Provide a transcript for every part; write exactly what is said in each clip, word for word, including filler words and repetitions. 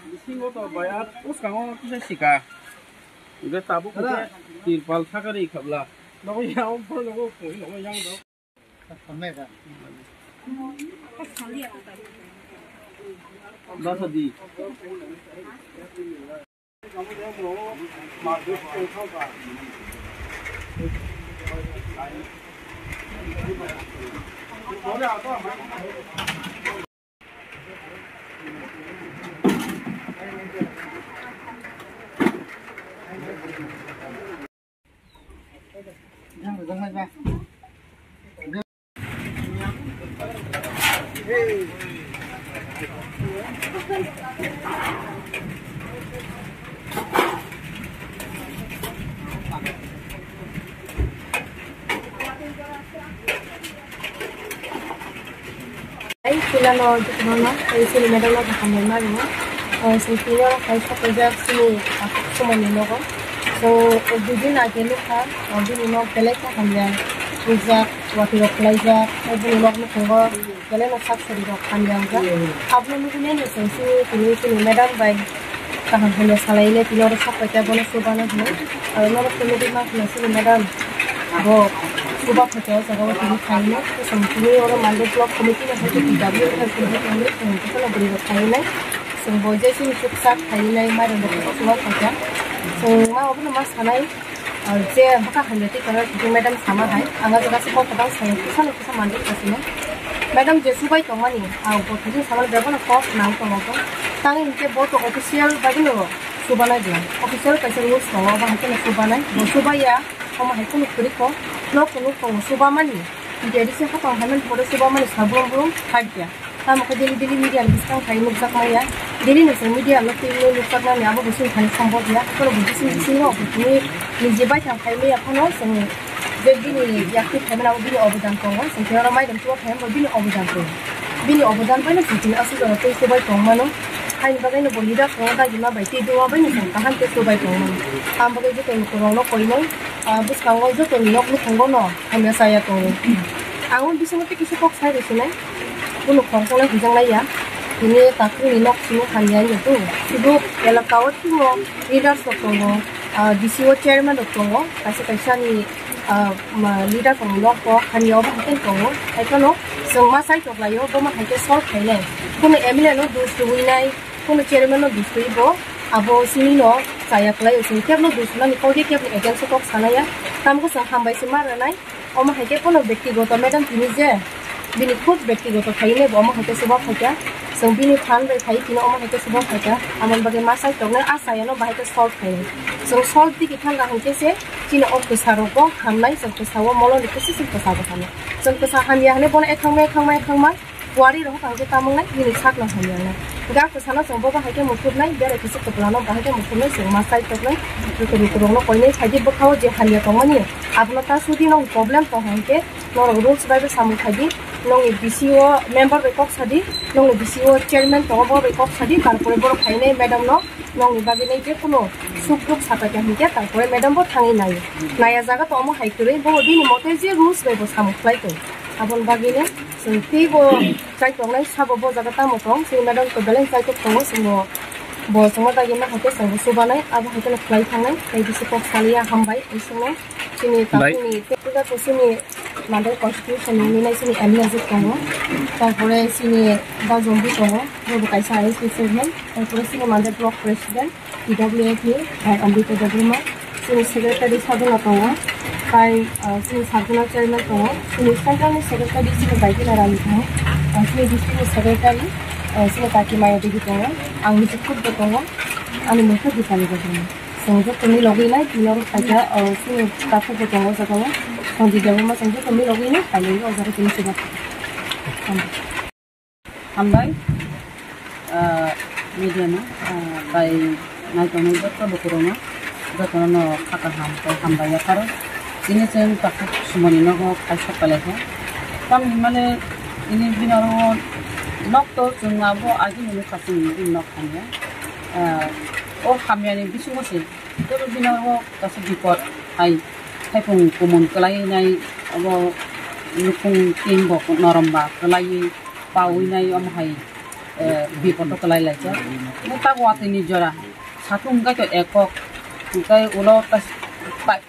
Bisingo to bai, a bwskango kisa sika. Hwnkhe tabuk khe tirpal sakari khabla. Nogo yang, nogo koi, nogo yang do. Basa di. Ai, chwla no jotono no, ai, chini madam no kaham bai ma rwo. O, chwng tini oro kaisa kaijak chini takhuk sumoni nogo. So, ek dui din age nukha, o, bini nok belai kaham ya. Rijak, watwi rok khlaijak, o, bini nok nukhungo belai no sak sari rok hamya wngjak. Abono nugwi nai no chwng chini tini chini madam bai kaham hamya salai le tini oro sak paita bono chubana hinwi. Aro norok to nugwi ma khna chini madam. Bo chuba phaikhe o jaga o tini khainai. Chwng tini oro Monday block committee no hai khe P W hai khe hai khe hai khe hai khe bwrwi rok khainai. Chwng bo je chini chukchak khainai mairum rok chukchak khaikha. Chwng ma obono ma sanai, ah, je bwkha hamya twi tongo tini madam sama hai. Ang o jaga se kok kwbang sanai kisa no kisa manjak kha sino. Madam je chubai tongmani, ang bo thajin samani bebono kok nang tongo bo. Tang hinkhe bo to official bai no chubanai bwla. Official kaisa rules tongo, bo hai kheno chubanai. Bo chubaiya. Omo hai kheno kwrwi kho, nok to nuk tongo chubamani. Jadi se hapang hai mani pore chubamani sabrum brum thakya. Tamo khe daily daily media ni bwskang khai nukjak maya. Daily no se media no twi nukjak nani abo bo chini thani sombok ya. Kono bo bising bising no bo tini niji bai thang khai maya phano chwng je bini yakti khai mani abo bini obodan tongo. Chwng khe oro maidam chuba khai bo bini obodan tongo. Bini obodan bai no chwng tini aswk jora tei chubai tong mano. Haini bagwi no bo leader tongo dagima bai tei duma bai no chwng kaham khe chubai tong mano. Tamo bagwi joto lukurok no koi nai. Ah, bwskango jotoni nok nukhungo no hamya chaya tongo. Ang o bisingo tei kisa kok sai rw sinai, kunu khoroksa no hwnjaknai ya. Tini takhukni nok simi hamya wngya tongo. Sudu elaka o timo leaders rok tongo, ah, D C O chairman rok tongo, kaisa kaisa ni, ah, ma, leader rokni nok bo hamya obo hai khe tongo. Hai phano chwng ma chai tok lai o, bo ma hai khe solve khainai. Kunu M L A no dos rwinai, Kono chairman no bisui bo abo simi no chaya kwlai o, sini kebno dusnani kok di kebni against o kok sanaya. Tamo khe chwng hambai se ma rwnai. Omo hai khe kono bektigoto madam tini je bini khud bektigoto khainai bo omo hai khe chuba phaikha. Chwng bini phan bai khai tini omo hai khe chuba phaikha. Amoni bagwi ma sai tongnai a chaya no bahai khe solve khainai. Chwng solve digi thangkha hinkhe se chini o kwsa rok bo hamnai, chwng kwsa o molo ni khe se chwng kwsa bo hamnai. Chwng kwsa hamya hinwi bono ekhangma ekhangma ekhangma Kuari rok hwnkha khe tamo wngnai nini sakno hamya wngnai. Hwnkhe a kwsano chwng bo bahai khe muthubnai, berai khe se kwplano bahai khe muthubnai, chwng ma chai toknai. Luku luku rokno koinai phaidi bwkhao je hamya tongmani abono ta sudi nwng problem tongkha hinkhe norok rules bai bo samung khaidi, nongni D C O member bai kok sadi, nongni D C O chairman tongo bo bai kok sadi, tarpore borok phainai madam no. Nongni bagwi nai je kuno suk duk sapai kha hinkhe, tarpore madam bo thangwi naio. Naya jaga to omo hai kwrwi, bo bini mote je rules bai bo samung khlai tong. Aboni bagwi no chwng tei bo chai tongnai sabo bo jaga tamo tong, chini madam to belai chai tok tongo, chwngno bo chwngno dagi ma hai khe chwngbo chubanai, abo hai kheno khlai thangnai, tei bisi kok saliya hambai, bisingno chini Bai. Takhukni tei puja to chini Mandal constitution ni nai chini M L A je tongo, tarpore chini Dajombi tongo, bobo kaisa I S D chairman, tarpore chini Mandal block president, T W F ni, hai Amrita Debbarma, chini secretary Sadhana tongo, tai, ah, chini Sadhana chairman tongo, chini central ni secretary chini Baikila Rani tongo, ah, chini district ni secretary, ah, chini Kaki Maya Devi tongo, ang ni Jukut bo tongo, ani mungkha Dipali bo tongo. Chwng joto ni logwi nai, tini oro phaikha, ah, chini takhuk bo tongo o jaga o, Sanjay Debbarma chwng joto ni logwi nai, phailai o jaga tini se. Hambai, ah, media no, ah, bai naitongnai joto lukurokno, jotono no kha kaham tei hambai yapharo. Tini chwng takhuk sumoni nogo kaisa pelaikha. Tamni hwnmale tini bini oro nok to chwng abo agini nukha chwng bini nok hamya. Ah, o hamyani bisingo se tei bini oro kaisa bipot hai thaipung kumun kwlainai abo nukhung tin bo norom ba kwlaiwi pawi nai omo hai, eh, bipodo kwlai laijak. Nokta watwi ni jora satung hwnkhe to ekok, hwnkhe ulo ta-, ta-,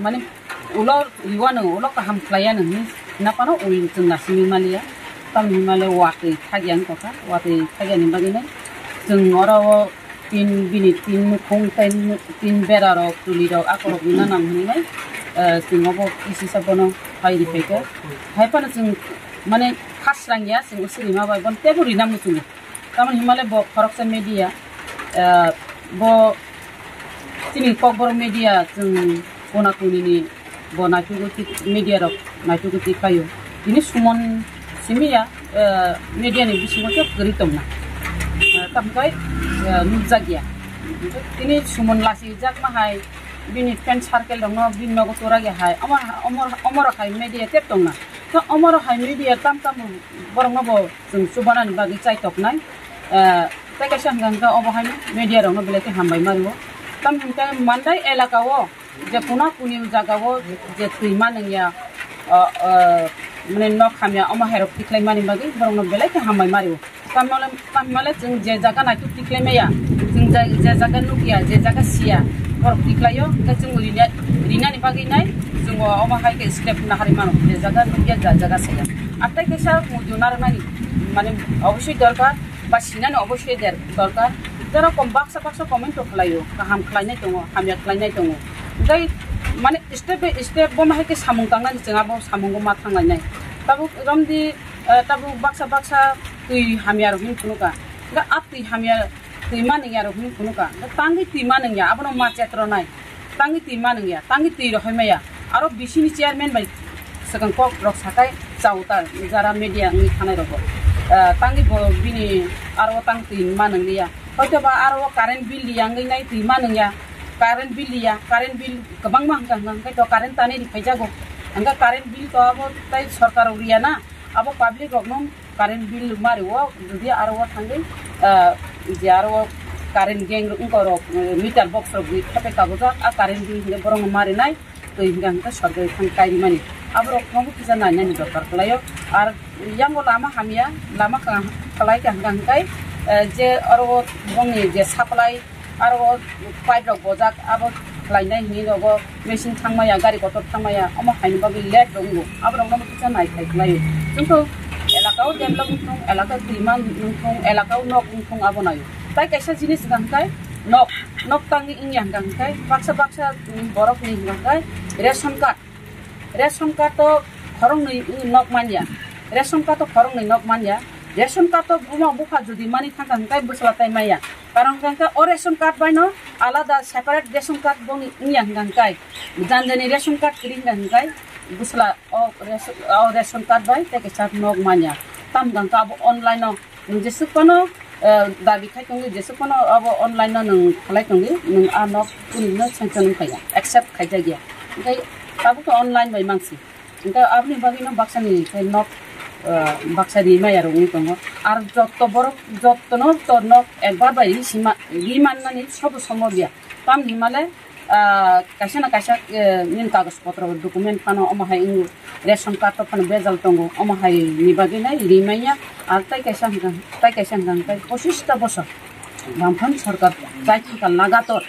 mane ulo riwano ulo kaham khlaiya nw hinwi naphano ui chwng naisingwi maliya. Tamni hwnmale watwi thakya wngkha, watwi thakyani bagwino chwng oro o tin bini tin nukhung tei tin berarok tulirok akorok rina nang hinwi nai, eh, chwng obo kisi sa bono hai riphaikha. Hai phano chwng mane khasrang ya, chwng usuri ma bai bono teibo rina muchungo. Tamoni hwnmale bo khoroksa media, eh, bo chini Kokborok media chwng kona kunini bo naitugwi media rok naitugwi khlaio. Tini sumon simiya, eh, media ni bisingo khe kwrwi tongna. Eh, tamkhai, eh, nukjakya. Tini sumon lasi jakma hai bini friend circle rokno bini nogo tora ya hai. Omo, omo, omo rok hai media tep tongna. To omo rok hai media tam tam borokno bo chwng chubanani bagwi chaitoknai. Eh, tei kaisa hwnkha hwnkha obo haino media rokno belai khe hambai mario. Tam hwnkhe Mandai elaka o je kuna kuni jaga o je twi manwngya, o, o, mane nok hamya omo hairok tikhlai mani bagwi borokno belai khe hambai mario. Tamole, tamole chwng je jaga naituk tikhlai maya, chwng je, je jaga nukya, je jaga siya, borok tikhlaio, hwnkhe chwng rina, rinani bagwi nai chwng omo hai khe step nahari mano, je jaga nukya, je jaga siya. Atai kaisa muitu narwknani mane obosoi dorkar. Ba sinani obosoi der-, dorkar. Jora kom baksa baksa comment to khlaio, kaham khlainai tongo, hamya khlainai tongo. Tei mane step by step bo ma hai khe samung tangnani chwng abo samungo ma thanglainai. Tabuk romdi, eh, tabuk baksa baksa twi hamya rok hin phunukha. Ga a twi hamya twi manwngya rok hin phunukha. Ga tangwi twi manwngya abono ma chetronai. Tangwi twi manwngya, tangwi twi rohoi maya. Aro bisini chairman bai swkang kok rok sakai chao ta jara media wngwi thanai rogo. Ah, tangwi bo bini aro tang twi manwngliya. Hoito ba aro current bill liya wngwi nai twi manwngya. Current bill liya, current bill kwbangma hwnkha hwnkha hwnkhe to current tani rikphaijago. Hwnkha current bill to abo tai sorkar rok riya na. Abo public rokno current bill mario, jodi aro o thangwi, ah, je aro o current gang rok wngkha rok, eh, meter box rok gwi thepe kabujak, a current bill hinwi borokno marinai, twi hwnkha hwnkhe sorkari thang kairimani. Aborok no bo kisa nainani dorkar kwlaio. Ar yango lama hamya, lama ka-, kwlai kha hwnkha hwnkhe, eh, je aro o bongni je supply, aro o pipe rok bojak, abo khlainai hinwi nogo machine thangmaya, gari kotor thangmaya, omo haini bagwi late rok wngo, aborokno bo kisa naikhai khlaio. Chwngkhe elaka o develop wngthung, elaka o twima wngthung, elaka o nok wngthung, abo naio. Tai kaisa jinis hwnkha hwnkhe nok, nok tangwi wngya hwnkha hwnkhe baksa baksa borokni hwnkha hwnkhe ration card, ration card o khoroknwi nok manya, ration card o khoroknwi nok manya, ration card o buma bupha jodi manwi thangkha hwnkhe bwsla tai manya. Karon hwnkhe o ration card bai no alada separate ration card boni wngya hwnkha hwnkhe, janjani ration card kwrwi hwnkha hwnkhe bwsla o ration, o ration card bai tei kaisa nok manya. Tam hwnkha hwnkhe abo online o nwng jesuk phano, eh, dabi khai tongdi, jesuk phano abo online o nwng khalai tongdi, nwng a nok kuni no sanction wngkha ya, accept khaijak ya. Hwnkhe tabuk khe online bai mansi. Hwnkhe aboni bagwino baksani khe nok, ah, baksa ri maya rok wngwi tongo. Ar jotto borok, jottono to nok ekbar bai ri sima, ri mannani sobo sombob ya. Tamni hwnmale, ah, kaisa na kaisa, eh, nini kagoj potro document phano omo hai wngwi ration card rok phano bejal tongo, omo hai ni bagwi nai ri manya. Ar tai kaisa hwnkha, tai kaisa hwnkha hwnkhe pochista bosor Bamphang sorkar chai thangkha lagator.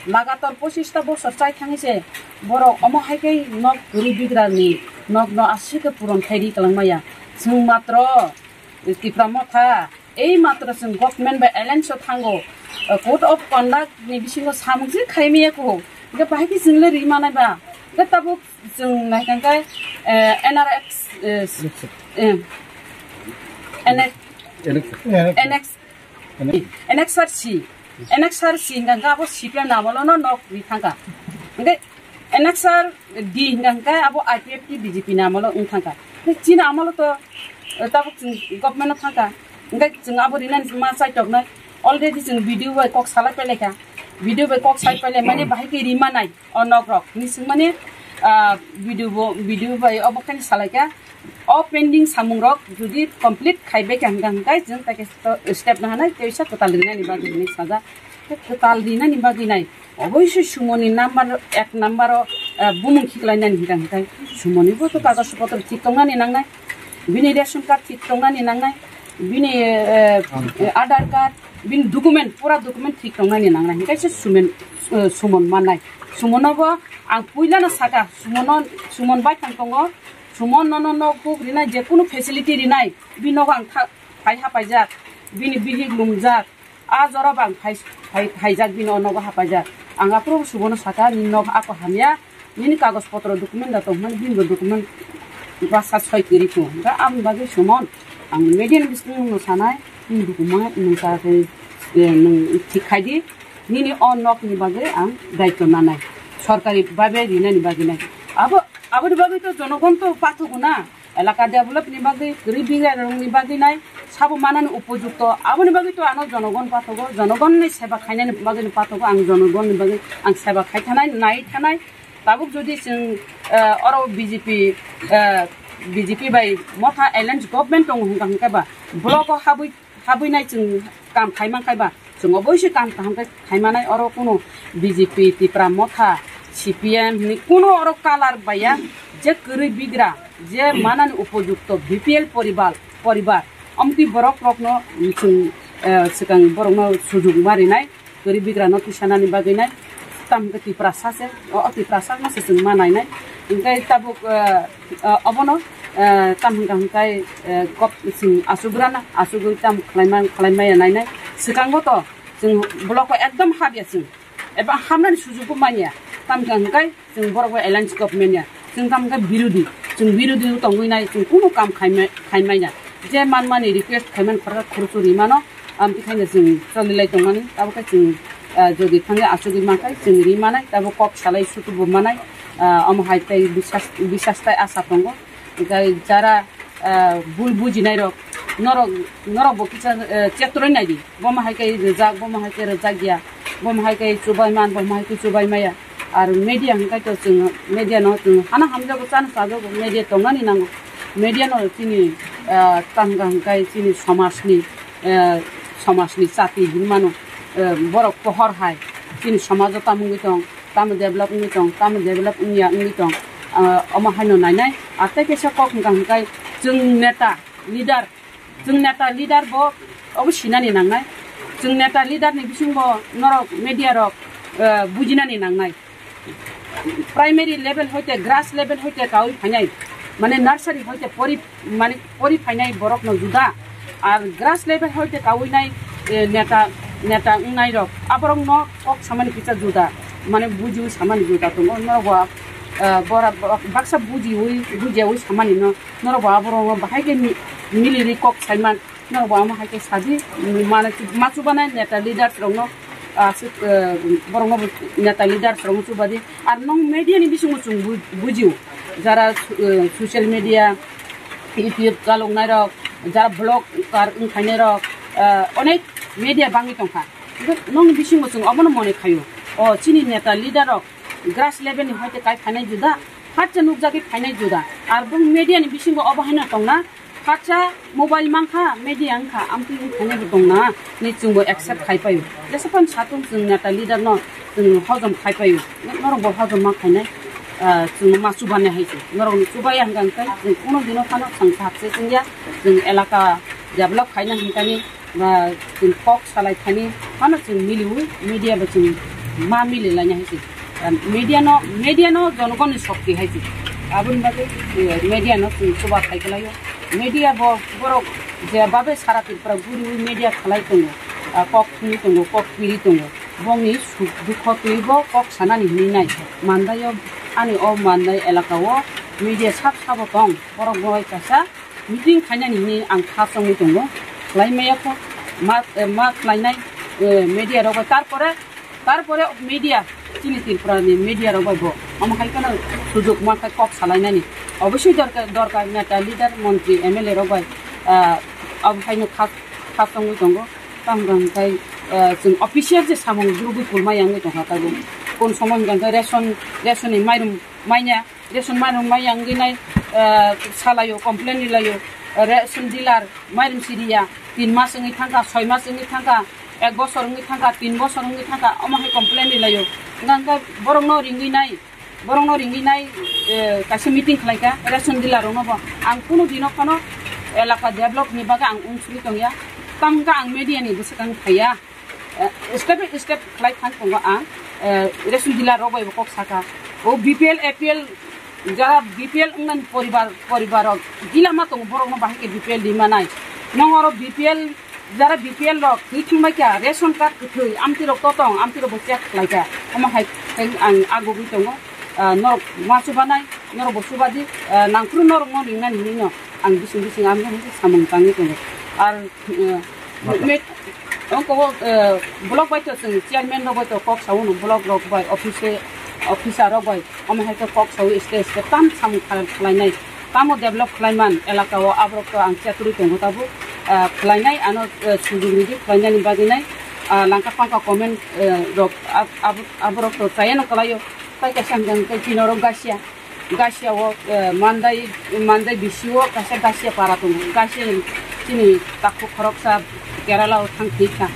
Lagatar pochista bosor chai thangwi se borok omo hai khe nok kwrwi bigrani nokno aswk khe puron khai ri kwlangmaya. Chwng matro Tipra Motha, Ei matro chwng government bai alliance o thango, uh, code of conduct ni bisingo samung je khaimaya kuhuk. Hingke bahai khe chwng le ri manai ba. Hingke tabuk chwng nai kha khe, eh, N R X, eh, eh, N X, N X, N X R C, N X R C hingka hingke abo C P M ni amolo no nok ri thangka. Hingke N X R D hingka hingke abo I P F T B J P ni amolo wng thangka. Hingke chini amolo to, eh, tabuk chwng government o thangka. Hingke chwng abo rinani ma chaitoknai. Already chwng B D O bai kok salai pailai kha. B D O bai kok sai pailai mani bahai khe ri manai. O nok rok ni swng mani, ah, B D O bo, B D O bai obo khe salai kha. O pending samung rok jodi complete khai bai kha hingka hingke chwng tai khe step na hanai teisa kwtal rinani bagwi hinwi sajak. Kwtal rinani bagwi nai. Oboisoi sumoni number ek number o, eh, bumung khiklainani hingka hingke sumoni bo to kagoj potro thik tongnani nangnai, bini ration card thik tongnani nangnai, bini, eh, eh, Aadhaar card, bini document, pura document thik tongnani nangnai, hingke se sumen, eh, sumon mannai. Sumono bo ang puilano saka, sumono, sumon bai thang tongo, sumon nono nok buk rinai, je kunu facility rinai, bini nogo ang tha-, phai hapaijak, bini bihik lumjak, a jora bang phai, phai, phaijak bini o nogo hapaijak. Ang aphuru subono saka, nini nok ako hamya, nini kagoj potro document da tongmani, bini bo document basa soi kwrwi kho. Hingke aboni bagwi sumon, ang media ni bising no sanai, nini document nwng ta khe, eh, nwng thik khai di, nini o nok ni bagwi ang daityo nanai, sorkari babe rinani bagwi nai. Abo, aboni bagwi to jonogon to pathogo na. Elaka develop ni bagwi, kwrwi bigra rok ni bagwi nai, sabo manani upojukto. Aboni bagwi to ano jonogon pathogo, jonogon ni seba khainani bagwi ni pathogo, ang jonogon ni bagwi ang seba khai thanai, nai thanai. Tabuk jodi chwng, eh, oro B J P, eh, B J P bai motha alliance government tongo hwnka hwnkhe ba, block o habwi habwi nai chwng kam khai man khai ba, chwng oboisoi kam kaham khe khai manai. Oro kuno B J P, Tipra Motha, C P M hinwi kuno oro color baiya, je kwrwi bigra, je manani upojukto B P L poribar, poribar, amtwi borok rokno chwng, eh, swkang borokno sujug ma rinai, kwrwi bigra no tisanani bagwi nai, tamo khe Tiprasa se, o, o Tiprasa no se chwng ma nainai, hwnkhe tabuk, eh, eh, obono, eh, tam hwnka hwnkhe, eh, kok chwng asugurana, asugwi tam khlaima, khlaimaya nainai. Swkango to chwng block o ekdom habya chwng, eba hamnani sujugo manya, tam hwnka hwnkhe chwng borok bai alliance government ya, chwng tam hwnka birodhi, chwng birodhi tongwi nai, chwng kunu kam khaimai, khaimai ya, je manmani request khaiman khoroksa khoroksa rimano, amtwi khaino chwng cholilai tongmani, tabukhe chwng, ah, jodi thangwi achugwi mankhe chwng ri manai, tabuk kok salai sutubo manai, ah, omo hai tei bisas, bisas tai asa tongo. Hwnkhe jara, ah, bul bujinai rok, norok, norok bo kisa, eh, check rwi naidi, bomo hai khe rijak, bomo hai khe rijak ya, bomo hai khe chubai man, bomo hai khe chubai maya. Ar media hwnkhe to chwng media no chwng hana hamjago, chana chajago, media tongnani nango. Media no chini, ah, tangka hwnkhe chini somajni, eh, somajni chati hinmano, eh, borok pohor hai chini somajo tamo wngwi tong, tamo develop wngwi tong, tamo develop wngya wngwi tong, ah, omo haino nainai. Ar tei kaisa kok hwnkha hwnkhe chwng neta, leader, chwng neta leader bo obo sinani nangnai. Chwng neta leader ni bisingo norok media rok, eh, bujinani nangnai. Primary level hoite, grass level hoite kaui phainai, mane nursery hoite pori, mane pori phainai borok no juda, ar grass level hoite kaui nai, eh, neta, neta wngnai rok, aborok no kok samani kisa juda, mane bujiui samani juda tongo. Norok bo, eh, bora, baksa bujiui, bujiyaui samani no, norok bo aborok no bahai khe mi-, miliri kok saiman. Norok bo omo hai khe sadi, mane, ma chubanai neta leaders rokno, ah, aswk, eh, borokno bo neta leaders rokno chubadi. Ar nwng media ni bisingo chwng bu-, bujio, jara, eh, social media, YouTube chaloknai rok, jara vlogger wngkhainai rok, eh, onek media bangwi tongkha. Nwng bisingo chwng obono mone khaio, o chini neta leader rok grass level ni hoite kai phainai juda, phatsa nukjagwi phainai juda. Ar bong media ni bisingo obo haino tongna, phatsa mobile mankha, media wngkha, amtwi wngkhainai bo tongna, ni chwngbo accept khai paio. Jesaphano satung chwng neta leader no chwng hojom khai paio. Norok bo hojom ma khainai, ah, chwng ma chubani hai se. Norok ni chubaya hwnkha hwnkhe chwng kuno dino phano chwng sakse chwngya, chwng elaka develop khaina hwnkani, ba chwng kok salai thani phano chwng miliwi, media bo chwng ma mili laina hai se. Media no, media no jonogonni shokti hai se. Aboni bagwi, eh, media no chwng chuba khai kwlaio. Media bo borok Je babe sara Tripura guriwi media khalai tongo, ah, kok thumwi tongo, kok piri tongo. Bongni suk dukho twibo kok sanani hinwi nai. Mandaio ani o Mandai elakao media sab sabo tong. Borok bolai kasa meeting khainani hinwi ang kha chongwi tongo. Khlai maya kho ma, eh, ma khlainai, eh, media rok bai. Tarpore Tarpore media, chini Tripura ni media rok bai bo omo hai kheno sujok mankha kok salainani. Obosoi dorkar, dorkar neta, leader, montri, M L A rok bai, ah, obo haino khas, khas tongwi tongo. Tamo hwnkhe, ah, chwng official je samung gurugwi pulma yangwi tongkha tabuk. Kon somoy hwnkhe ration, ration ni mairum manya. Ration mairum mai yangwi nai, eh, salaio, complain rilaio, ration dealer mairum siriya, tin mas wngwi thangkha, soi mas wngwi thangkha, ek bosor wngwi thangkha, tin bosor wngwi thangkha, omo hai complain rilaio. Hwnkha hwnkhe borokno ringwi nai, borokno ringwi nai, eh, kaisa meeting khlaikha ration dealer rokno bo. Ang kunu dino phano elaka develop ni bagwi ang unsuri tongya, tamo hwnkhe ang media ni bwswkang phaiya. Eh, step by step khlai thang tongo ang, eh, ration dealer rok bai bo kok saka. O B P L, A P L, jara B P L wngnani poribar, poribar rok gila ma tongo, borok no bahai khe B P L di manai. Nong oro B P L, jara B P L rok twi thung bai kha, ration card kwthwi, amtwi rok to tong, amtwi rok bo check khlai kha. Omo hai khe ang agugwi tongo. Ah, norok ma chubanai, norok bo chubadi, ah, nangphuru norok no ringnani hinwi no ang bising bising ang samung tangwi tongo. Ar, eh, Mata. Me-, ongko, eh, block bai to chwng chairman rok bai to kok sao no, block rok bai, office, officer rok bai, omo hai to kok sao stage stage tam samung khlai-, khlainai. Tamo develop khlaiman elaka o aborok to ang chatri tongo tabuk, eh, khlainai ano, eh, sujug ridi khlainani bagwi nai, ah, langka pangka comment, eh, rok ab-, ab-, aborok to chaya no kwlaio. Tai kaisa hwnkha hwnkhe chini oro gasia, gasia o, eh, Mandai, Mandai bisi o kaisa gasia para tongo. Gasia ni chini takhuk khoroksa Kerala o thang thwi kha.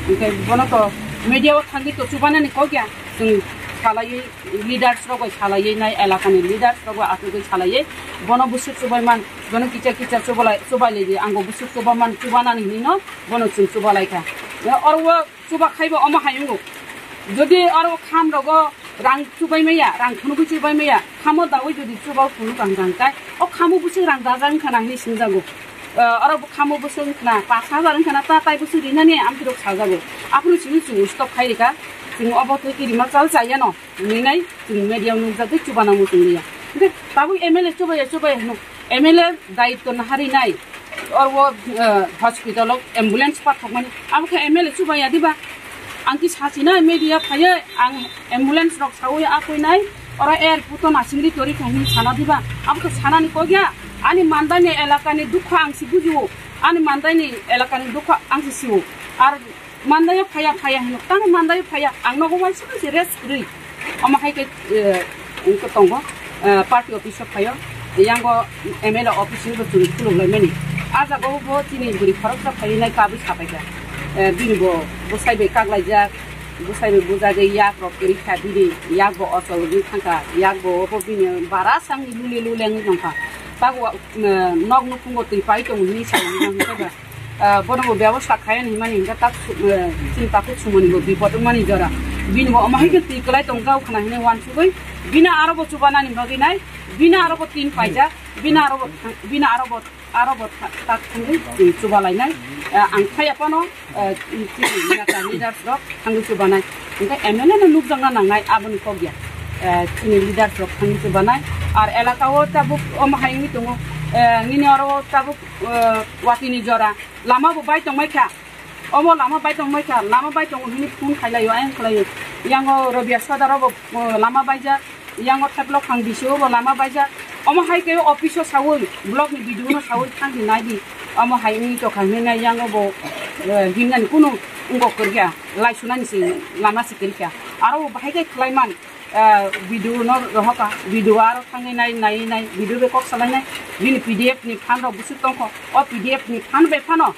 Hwnkhe bono to media o thangwi to chubanani kok ya. Chwng salaiwi leaders rok bai salaiwi nai, elaka ni leaders rok bai achugwi salaiwi bono bwswk chubai man, bono kicha kicha chubalai, chubai lai di, ang bo bwswk chuba man, chubanani hinwi no bono chwng chuba lai kha. Oro o chuba khai bo omo hai wngo. Jodi oro kham rogo rang chubai maya, rang phunugwi chubai maya, khamo dawi jodi chuba phunuk ang rang tai, o khamo bwswk rang dajak wngkha na hinwi swngjago. Eh, oro bo khamo bwswk wngkha na, pash hajar wngkha na, ta tai bwswk rinani amtwi rok sajago. Aphuru chwng chwng stop khai rikha, chwng obo twi kirima chal chaya no, hinwi nai chwng media o nukjagwi chuba nangmo chwng liya. Hwnkhe tabuk M L A chubaya chubaya hwno, M L A daitw naharwi nai. Oro, eh, hospital o ambulance pathokmani. Abo khe M L A chubaya diba? Ang ki sachina media phaiwi ang ambulance rok sawi akwi nai. Oro airport o nasingri tori kha hinwi sana diba? Abo khe sanani kok ya. Ani Mandai ni elaka ni dukha ang si bujio. Ani Mandai ni elaka ni dukha ang si sio. Ar Mandai o phaiya, phaiya hino. Tamo Mandai o phaiya. Ang nogo waisa se rest kwrwi. Omo hai khe, eh, wngkhe tongo, eh, party office o phaio, yango M L A office ni bo chwng khuluk laimani. A jaga o bo chini bwrwi khoroksa phaiwi nai kabui sapai kha. Eh, bini bo bwsai bai kak laijak, bwsai bai bujagwi yak rok kwrwi kha, bini yak bo ochol wngwi thang kha, yak bo obo bini bara sang lule lule wngwi tong kha. Tago, eh, nok nukhungo twi pai tongo hinwi sa wngwi tong kha. Ah, bono bo bebosta khayan hinmani hinkhe tak su-, eh, chini takhuk sumoni bo bipot wngmani jora. Bini bo omo hai khe twi kwlai tong kha khna hinwi uansugwi bini aro bo chubanani bagwi nai, bini aro bo tin paijak, bini aro bo thang-, bini aro bo, aro bo tha-, tak thangwi twi chuba lainai. Eh, ang thaya phano, eh, chini neta leaders rok thangwi chubanai. Hinkhe M L A no nukjakna nangnai aboni kok ya. Eh, chini leaders rok thangwi chubanai. Ar elaka o tabuk omo hai wngwi tongo. Eh, nini oro tabuk, eh, watini jora. Lama bo bai tongmai kha. Omo lama bai tongmai kha. Lama bai tongo hini phone khailai o, ayang khlai o. Yango Robia Sodar o bo, o, lama baijak. Yango Theplok Khang bisi o bo lama baijak. Omo hai khe office o sawi, block ni B D O no sawi thang di nai di. Omo hai wngwi tokha hinwi nai yango bo, eh, himnani kunu wngkok kwrwi kha. Lai sunani se lama se kwrwi kha. Aro bo bahai khe khlai man. Ah, B D O no rohorkha, B D O aro thangwi nai, nai, nai, B D O bai kok salainai, bini P D F ni fund rok bwswk tongkho, o P D F ni fund bai phano,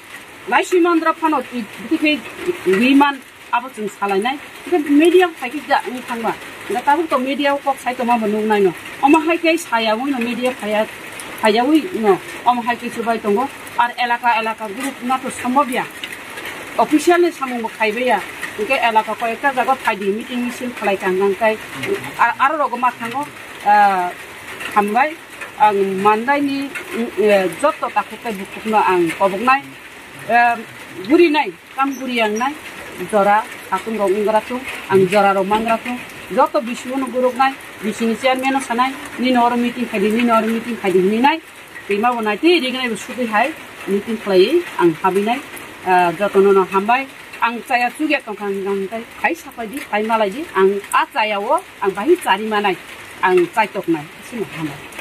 laiswi mandra phano, i, bwtwi khe ri man, abo chwng salainai, hwnkhe media phaikhe da wng thangma, hwnkhe tabuk to media o kok sai tongma bo nuknai no, omo hai khe sayawi no media phaiya, phaiyawi no, omo hai khe chubai tongo, ar elaka, elaka group no to sombobya. Official ni samung bo khaibaiya, hwnkhe elaka koi ekta jaga phaidi meeting misil khlai kha hwnkhe, a-, aro rogo ma thango, ah, hambai, Ang mandaini, mm, eh, joto takhuk tei bukhukno ang koboknai, eh, gurinai, kam guriyangnai, jora hatung rok wnggra thung, ang jora rok mangra thung, joto bisingno guruknai, bisingni chairman no sanai, nini oro meeting khaidi, nini oro meeting khaidi hinwi nai, twima bo nai twi rignai bo sugwi hai meeting khlaiwi ang habinai, eh, jotono no hambai, ang chaya chugya tongkha hwnkha hwnkhe hai sapaidi, hai malaidi, ang a chaya o ang bahai chari manai, ang chaitoknai, sino hambai.